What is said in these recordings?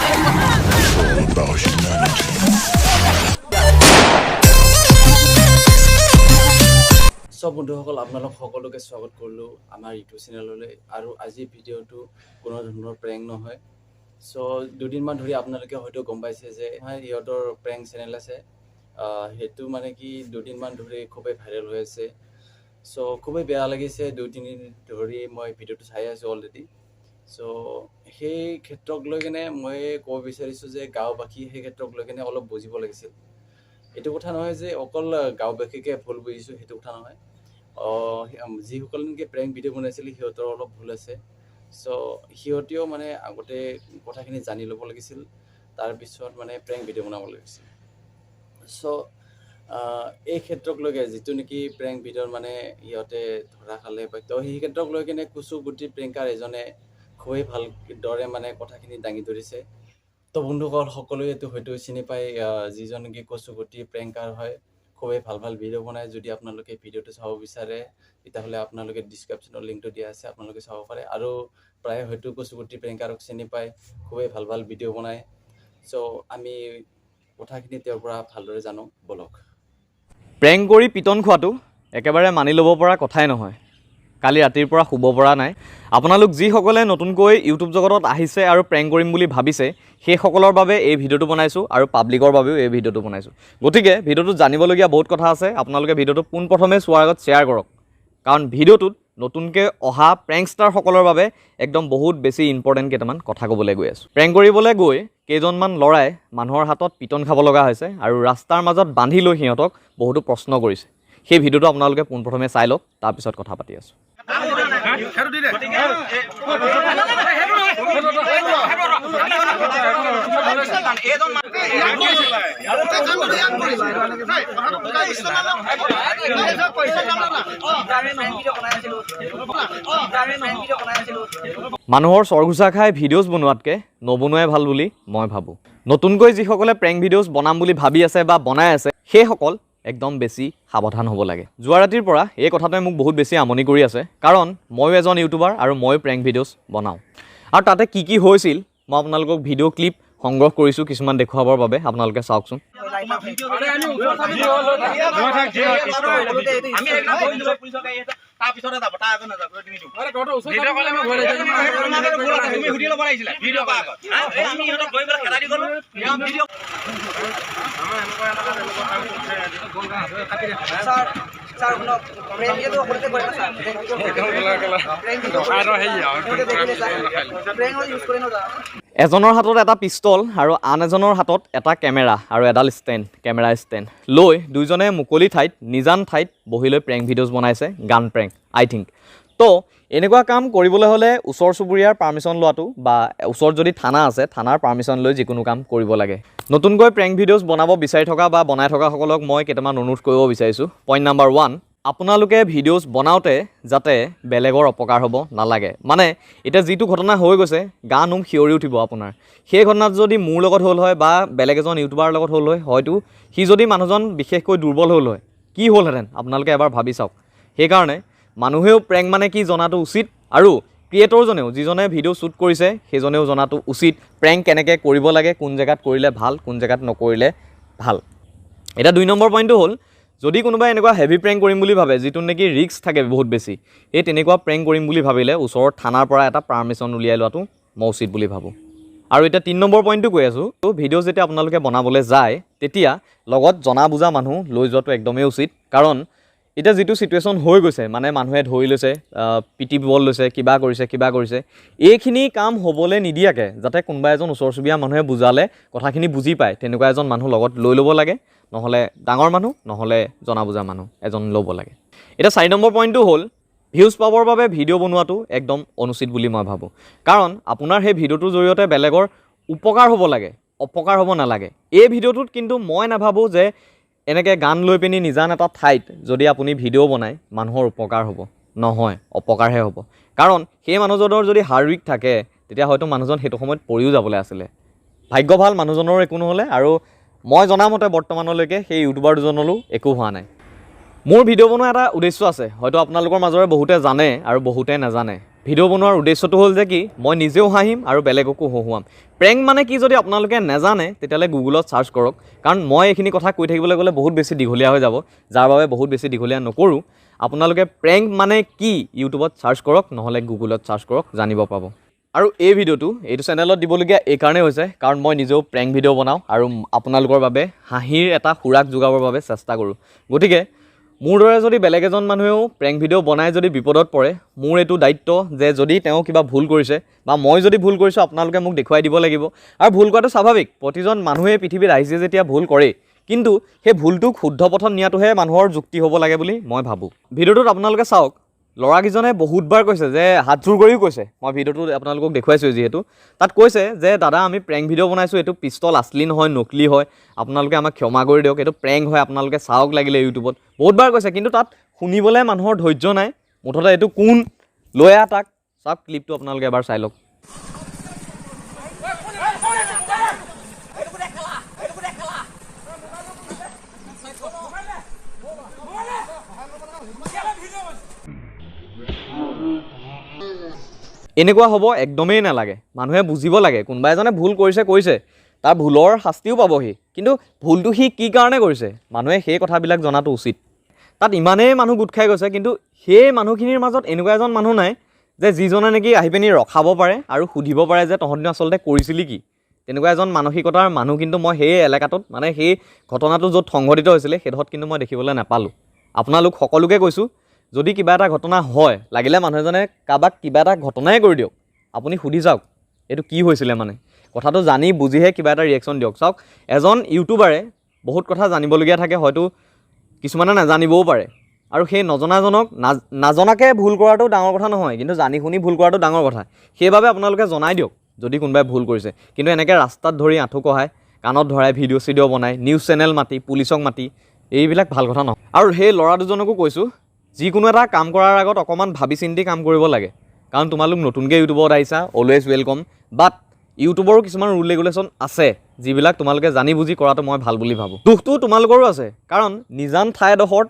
It's all about humanity. চব বন্ধুসকল, আপোনালোক সকলোকে স্বাগত কৰিলোঁ আমাৰ ইউটিউব চেনেললৈ। আৰু আজিৰ ভিডিঅ'টো কোনো ধৰণৰ প্ৰেংক নহয়। চ' দুদিনমান ধৰি আপোনালোকে হয়তো গম পাইছে যে হয়, সিহঁতৰ প্ৰেংক চেনেল আছে। সেইটো মানে কি, দুদিনমান ধৰি খুবেই ভাইৰেল হৈ আছে। চ' খুবেই বেয়া লাগিছে। 2-3 দিন ধৰি মই ভিডিঅ'টো চাই আছোঁ অলৰেডি। চ' সেই ক্ষেত্ৰক লৈ কেনে মই ক'ব বিচাৰিছোঁ যে গাঁওবাসী সেই ক্ষেত্ৰক লৈ কেনে অলপ বুজিব লাগিছিল। এইটো কথা নহয় যে অকল গাঁওবাসীকে ভুল বুজিছোঁ, সেইটো কথা নহয়। যিসকল নেকি প্ৰেংক ভিডিঅ' বনাইছিল, সিহঁতৰ অলপ ভুল আছে। চ' সিহঁতেও মানে আগতে কথাখিনি জানি ল'ব লাগিছিল, তাৰপিছত মানে প্ৰেংক ভিডিঅ' বনাব লাগিছিল। চ' এই ক্ষেত্ৰক লৈকে যিটো নেকি প্ৰেংক ভিডিঅ'ৰ মানে সিহঁতে ধৰা খালে বা তো সেই ক্ষেত্ৰক লৈ কেনে কচুগুটি প্ৰেংকাৰ এজনে খুবেই ভাল দৰে মানে কথাখিনি দাঙি ধৰিছে। তো বন্ধুসকল, সকলোৱে এইটো হয়তো চিনি পায়, যিজন নেকি কচুগুটি প্ৰেংকাৰ হয়, খুবেই ভাল ভাল ভিডিঅ' বনায়। যদি আপোনালোকে ভিডিঅ'টো চাব বিচাৰে, তেতিয়াহ'লে আপোনালোকে ডিছক্ৰিপশ্যনৰ লিংকটো দিয়া আছে, আপোনালোকে চাব পাৰে। আৰু প্ৰায় হয়তো কচুগুটি প্ৰেংকাৰক চিনি পায়, খুবেই ভাল ভাল ভিডিঅ' বনায়। চ' আমি কথাখিনি তেওঁৰ পৰা ভালদৰে জানো ব'লক। প্ৰেংক কৰি পিটন খোৱাটো একেবাৰে মানি ল'ব পৰা কথাই নহয়। কালি ৰাতিৰ পৰা শুব পৰা নাই। আপোনালোক যিসকলে নতুনকৈ ইউটিউব জগতত আহিছে আৰু প্ৰেংক কৰিম বুলি ভাবিছে, সেইসকলৰ বাবে এই ভিডিঅ'টো বনাইছোঁ আৰু পাব্লিকৰ বাবেও এই ভিডিঅ'টো বনাইছোঁ। গতিকে ভিডিঅ'টোত জানিবলগীয়া বহুত কথা আছে। আপোনালোকে ভিডিঅ'টো পোনপ্ৰথমে চোৱাৰ আগত শ্বেয়াৰ কৰক, কাৰণ ভিডিঅ'টোত নতুনকৈ অহা প্ৰেংকষ্টাৰসকলৰ বাবে একদম বহুত বেছি ইম্পৰ্টেণ্ট কেইটামান কথা ক'বলৈ গৈ আছোঁ। প্ৰেংক কৰিবলৈ গৈ কেইজনমান ল'ৰাই মানুহৰ হাতত পিটন খাব লগা হৈছে আৰু ৰাস্তাৰ মাজত বান্ধি লৈ সিহঁতক বহুতো প্ৰশ্ন কৰিছে। সেই ভিডিঅ'টো আপোনালোকে পোনপ্ৰথমে চাই লওক, তাৰপিছত কথা পাতি আছোঁ। মানুহৰ চৰঘোচা খাই ভিডিঅ'জ বনোৱাতকৈ নবনোৱাই ভাল বুলি মই ভাবোঁ। নতুনকৈ যিসকলে প্ৰেংক ভিডিঅ'জ বনাম বুলি ভাবি আছে বা বনাই আছে, সেইসকল একদম বেছি সাৱধান হ'ব লাগে। যোৱা ৰাতিৰ পৰা এই কথাটোৱে মোক বহুত বেছি আমনি কৰি আছে, কাৰণ ময়ো এজন ইউটিউবাৰ আৰু ময়ো প্ৰেংক ভিডিঅ'জ বনাওঁ। আৰু তাতে কি কি হৈছিল, মই আপোনালোকক ভিডিঅ' ক্লিপ সংগ্ৰহ কৰিছোঁ কিছুমান দেখুৱাবৰ বাবে। আপোনালোকে চাওকচোন। তাৰপিছতে যাব, তাৰ আগত নাযাব। তুমি সুধি ল'ব লাগিছিলে ভিডিঅ' কৰাৰ আগত। আমি ইহঁতক গৈ পেলাই খেদাই দি গ'লো। ভিডিঅ' ছাৰ, ছাৰ শুনক, প্ৰেংক ভিডিঅ'টো সকলোতে কৰে ন ছাৰ? প্ৰেংক প্ৰেংক ইউজ কৰে ন ছাৰ? এজনৰ হাতত এটা পিষ্টল আৰু আন এজনৰ হাতত এটা কেমেৰা আৰু এডাল ষ্টেণ্ড, কেমেৰা ষ্টেণ্ড লৈ দুইজনে মুকলি ঠাইত, নিজান ঠাইত বহি লৈ প্ৰেংক ভিডিঅ'জ বনাইছে, গান প্ৰেংক আই থিংক। তো এনেকুৱা কাম কৰিবলৈ হ'লে ওচৰ চুবুৰীয়াৰ পাৰ্মিশ্যন লোৱাটো বা ওচৰত যদি থানা আছে, থানাৰ পাৰ্মিশ্যন লৈ যিকোনো কাম কৰিব লাগে। নতুনকৈ প্ৰেংক ভিডিঅ'জ বনাব বিচাৰি থকা বা বনাই থকাসকলক মই কেইটামান অনুৰোধ কৰিব বিচাৰিছোঁ। পইণ্ট নাম্বাৰ 1, আপোনালোকে ভিডিঅ'জ বনাওঁতে যাতে বেলেগৰ অপকাৰ হ'ব নালাগে। মানে এতিয়া যিটো ঘটনা হৈ গৈছে, গা নোম শিয়ৰি উঠিব আপোনাৰ। সেই ঘটনাটো যদি মোৰ লগত হ'ল হয় বা বেলেগ এজন ইউটিউবাৰৰ লগত হ'ল হয়, হয়তো সি যদি মানুহজন বিশেষকৈ দুৰ্বল হ'ল হয়, কি হ'লহেঁতেন আপোনালোকে এবাৰ ভাবি চাওক। সেইকাৰণে মানুহেও প্ৰেংক মানে কি জনাটো উচিত আৰু ক্ৰিয়েটৰজনেও, যিজনে ভিডিঅ' শ্বুট কৰিছে সেইজনেও জনাটো উচিত প্ৰেংক কেনেকৈ কৰিব লাগে, কোন জেগাত কৰিলে ভাল, কোন জেগাত নকৰিলে ভাল। এতিয়া 2 নম্বৰ পইণ্টটো হ'ল, যদি কোনোবাই এনেকুৱা হেভি প্ৰেংক কৰিম বুলি ভাবে, যিটো নেকি ৰিস্ক থাকে বহুত বেছি, সেই তেনেকুৱা প্ৰেংক কৰিম বুলি ভাবিলে ওচৰৰ থানাৰ পৰা এটা পাৰ্মিশ্যন উলিয়াই লোৱাটো মই উচিত বুলি ভাবোঁ। আৰু এতিয়া 3 নম্বৰ পইণ্টটো কৈ আছোঁ। ভিডিঅ' যেতিয়া আপোনালোকে বনাবলৈ যায়, তেতিয়া লগত জনা বুজা মানুহ লৈ যোৱাটো একদমেই উচিত, কাৰণ এতিয়া যিটো চিটুৱেশ্যন হৈ গৈছে, মানে মানুহে ধৰি লৈছে, পিটিব লৈছে, কিবা কৰিছে, কিবা কৰিছে, এইখিনি কাম হ'বলৈ নিদিয়াকৈ যাতে কোনোবা এজন ওচৰ চুবুৰীয়া মানুহে বুজালে কথাখিনি বুজি পায়, তেনেকুৱা এজন মানুহ লগত লৈ ল'ব লাগে। নহ'লে ডাঙৰ মানুহ, নহ'লে জনা বুজা মানুহ এজন ল'ব লাগে। এতিয়া 4 নম্বৰ পইণ্টটো হ'ল, ভিউজ পাবৰ বাবে ভিডিঅ' বনোৱাটো একদম অনুচিত বুলি মই ভাবোঁ, কাৰণ আপোনাৰ সেই ভিডিঅ'টোৰ জৰিয়তে বেলেগৰ উপকাৰ হ'ব লাগে, অপকাৰ হ'ব নালাগে। এই ভিডিঅ'টোত কিন্তু মই নাভাবোঁ যে এনেকৈ গান লৈ পিনি নিজান এটা ঠাইত যদি আপুনি ভিডিঅ' বনায় মানুহৰ উপকাৰ হ'ব। নহয়, অপকাৰহে হ'ব। কাৰণ সেই মানুহজনৰ যদি হাৰ্ট উইক থাকে, তেতিয়া হয়তো মানুহজন সেইটো সময়ত পৰিও যাবলৈ আছিলে। ভাগ্য ভাল মানুহজনৰ একো নহ'লে আৰু মই জনামতে বৰ্তমানলৈকে সেই ইউটিউবাৰ দুজনৰো একো হোৱা নাই। মোৰ ভিডিঅ' বনোৱা এটা উদ্দেশ্য আছে, হয়তো আপোনালোকৰ মাজৰে বহুতে জানে আৰু বহুতে নাজানে। ভিডিঅ' বনোৱাৰ উদ্দেশ্যটো হ'ল যে কি মই নিজেও হাঁহিম আৰু বেলেগকো হহুৱাম। প্ৰেংক মানে কি যদি আপোনালোকে নাজানে তেতিয়াহ'লে গুগলত চাৰ্চ কৰক, কাৰণ মই এইখিনি কথা কৈ থাকিবলৈ গ'লে বহুত বেছি দীঘলীয়া হৈ যাব, যাৰ বাবে বহুত বেছি দীঘলীয়া নকৰোঁ। আপোনালোকে প্ৰেংক মানে কি ইউটিউবত চাৰ্চ কৰক, নহ'লে গুগলত চাৰ্চ কৰক, জানিব পাব। আৰু এই ভিডিঅ'টো এইটো চেনেলত দিবলগীয়া এইকাৰণেই হৈছে কাৰণ মই নিজেও প্ৰেংক ভিডিঅ' বনাওঁ আৰু আপোনালোকৰ বাবে হাঁহিৰ এটা খোৰাক যোগাবৰ বাবে চেষ্টা কৰোঁ। গতিকে মোৰ দৰে যদি বেলেগ এজন মানুহেও প্ৰেংক ভিডিঅ' বনাই যদি বিপদত পৰে, মোৰ এইটো দায়িত্ব যে যদি তেওঁ কিবা ভুল কৰিছে বা মই যদি ভুল কৰিছোঁ আপোনালোকে মোক দেখুৱাই দিব লাগিব। আৰু ভুল কৰাটো স্বাভাৱিক, প্ৰতিজন মানুহে পৃথিৱীত আহিছে যেতিয়া ভুল কৰেই, কিন্তু সেই ভুলটোক শুদ্ধ পথত নিয়াটোহে মানুহৰ যুক্তি হ'ব লাগে বুলি মই ভাবোঁ। ভিডিঅ'টোত আপোনালোকে চাওক, ল'ৰাকেইজনে বহুতবাৰ কৈছে যে হাতযোৰ কৰিও কৈছে, মই ভিডিঅ'টো আপোনালোকক দেখুৱাইছোঁ যিহেতু, তাত কৈছে যে দাদা আমি প্ৰেংক ভিডিঅ' বনাইছোঁ, এইটো পিষ্টল আছলি নহয় নকলি হয়, আপোনালোকে আমাক ক্ষমা কৰি দিয়ক, এইটো প্ৰেংক হয়, আপোনালোকে চাওক লাগিলে ইউটিউবত। বহুতবাৰ কৈছে, কিন্তু তাত শুনিবলৈ মানুহৰ ধৈৰ্য নাই। মুঠতে এইটো কোন লৈ আহ তাক, চাওক ক্লিপটো আপোনালোকে এবাৰ চাই লওক। এনেকুৱা হ'ব একদমেই নালাগে, মানুহে বুজিব লাগে কোনোবা এজনে ভুল কৰিছে কৰিছে, তাৰ ভুলৰ শাস্তিও পাবহি, কিন্তু ভুলটো সি কি কাৰণে কৰিছে মানুহে সেই কথাবিলাক জনাটো উচিত। তাত ইমানেই মানুহ গোট খাই গৈছে, কিন্তু সেই মানুহখিনিৰ মাজত এনেকুৱা এজন মানুহ নাই যে যিজনে নেকি আহি পিনি ৰখাব পাৰে আৰু সুধিব পাৰে যে তহঁতিনো আচলতে কৰিছিলি কি। তেনেকুৱা এজন মানসিকতাৰ মানুহ কিন্তু মই সেই এলেকাটোত, মানে সেই ঘটনাটো য'ত সংঘটিত হৈছিলে সেইডোখৰত কিন্তু মই দেখিবলৈ নাপালোঁ। আপোনালোক সকলোকে কৈছোঁ, যদি কিবা এটা ঘটনা হয়, লাগিলে মানুহ এজনে কাৰোবাক কিবা এটা ঘটনাই কৰি দিয়ক, আপুনি সুধি যাওক এইটো কি হৈছিলে, মানে কথাটো জানি বুজিহে কিবা এটা ৰিয়েকশ্যন দিয়ক। চাওক, এজন ইউটিউবাৰে বহুত কথা জানিবলগীয়া থাকে, হয়তো কিছুমানে নাজানিবও পাৰে, আৰু সেই নজনাজনক নাজনাকৈ ভুল কৰাটো ডাঙৰ কথা নহয়, কিন্তু জানি শুনি ভুল কৰাটো ডাঙৰ কথা। সেইবাবে আপোনালোকে জনাই দিয়ক যদি কোনোবাই ভুল কৰিছে, কিন্তু এনেকৈ ৰাস্তাত ধৰি আঁঠু কঢ়াই কাণত ধৰাই ভিডিঅ' চিডিঅ' বনাই নিউজ চেনেল মাতি পুলিচক মাতি এইবিলাক ভাল কথা নহয়। আৰু সেই ল'ৰা দুজনকো কৈছোঁ, যিকোনো এটা কাম কৰাৰ আগত অকণমান ভাবি চিন্তি কাম কৰিব লাগে, কাৰণ তোমালোক নতুনকৈ ইউটিউবত আহিছা, অলৱেজ welcome, বাট ইউটিউবৰো কিছুমান ৰুল ৰেগুলেশ্যন আছে যিবিলাক তোমালোকে জানি বুজি কৰাটো মই ভাল বুলি ভাবোঁ। দুখটো তোমালোকৰো আছে, কাৰণ নিজান ঠাইডোখৰত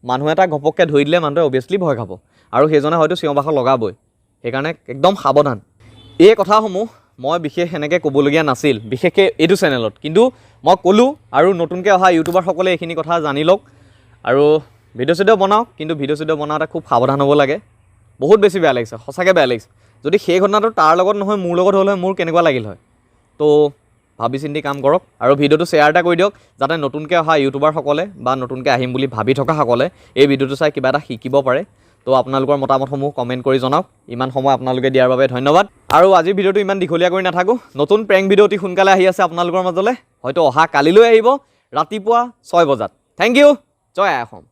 মানুহ এটা ঘপককৈ ধৰি দিলে মানুহটোৱে অভিয়াছলি ভয় খাব আৰু সেইজনে হয়তো চিঞৰ বাখৰ লগাবই, সেইকাৰণে একদম সাৱধান। এই কথাসমূহ মই বিশেষ সেনেকৈ ক'বলগীয়া নাছিল বিশেষকৈ এইটো চেনেলত, কিন্তু মই ক'লোঁ আৰু নতুনকৈ অহা ইউটিউবাৰসকলে এইখিনি কথা জানি লওক আৰু ভিডিঅ' চিডিঅ' বনাওক, কিন্তু ভিডিঅ' চিডিঅ' বনাওঁতে খুব সাৱধান হ'ব লাগে। বহুত বেছি বেয়া লাগিছে, সঁচাকৈ বেয়া লাগিছে। যদি সেই ঘটনাটো তাৰ লগত নহয় মোৰ লগত হ'ল হয় মোৰ কেনেকুৱা লাগিল হয়। তো ভাবি চিন্তি কাম কৰক আৰু ভিডিঅ'টো শ্বেয়াৰ এটা কৰি দিয়ক, যাতে নতুনকৈ অহা ইউটিউবাৰসকলে বা নতুনকৈ আহিম বুলি ভাবি থকাসকলে এই ভিডিঅ'টো চাই কিবা এটা শিকিব পাৰে। তো আপোনালোকৰ মতামতসমূহ কমেণ্ট কৰি জনাওক। ইমান সময় আপোনালোকে দিয়াৰ বাবে ধন্যবাদ। আৰু আজিৰ ভিডিঅ'টো ইমান দীঘলীয়া কৰি নাথাকোঁ, নতুন প্ৰেংক ভিডিঅ' অতি সোনকালে আহি আছে আপোনালোকৰ মাজলৈ, হয়তো অহা কালিলৈ আহিব ৰাতিপুৱা 6 বজাত। Thank U, জয় আই অসম।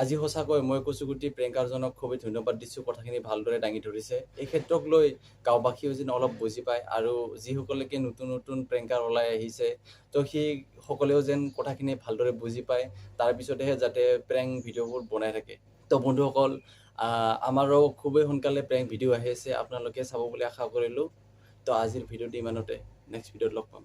আজি সঁচাকৈ মই কচুগুটি প্ৰেংকাৰজনক খুবেই ধন্যবাদ দিছোঁ, কথাখিনি ভালদৰে দাঙি ধৰিছে। এই ক্ষেত্ৰক লৈ গাঁওবাসীয়েও যেন অলপ বুজি পায় আৰু যিসকলকে নতুন নতুন প্ৰেংকাৰ ওলাই আহিছে তো সেইসকলেও যেন কথাখিনি ভালদৰে বুজি পায়, তাৰপিছতেহে যাতে প্ৰেংক ভিডিঅ'বোৰ বনাই থাকে। তো বন্ধুসকল, আমাৰো খুবেই সোনকালে প্ৰেংক ভিডিঅ' আহি আছে, আপোনালোকে চাব বুলি আশা কৰিলোঁ। তো আজিৰ ভিডিঅ'টো ইমানতে, নেক্সট ভিডিঅ'ত লগ পাম।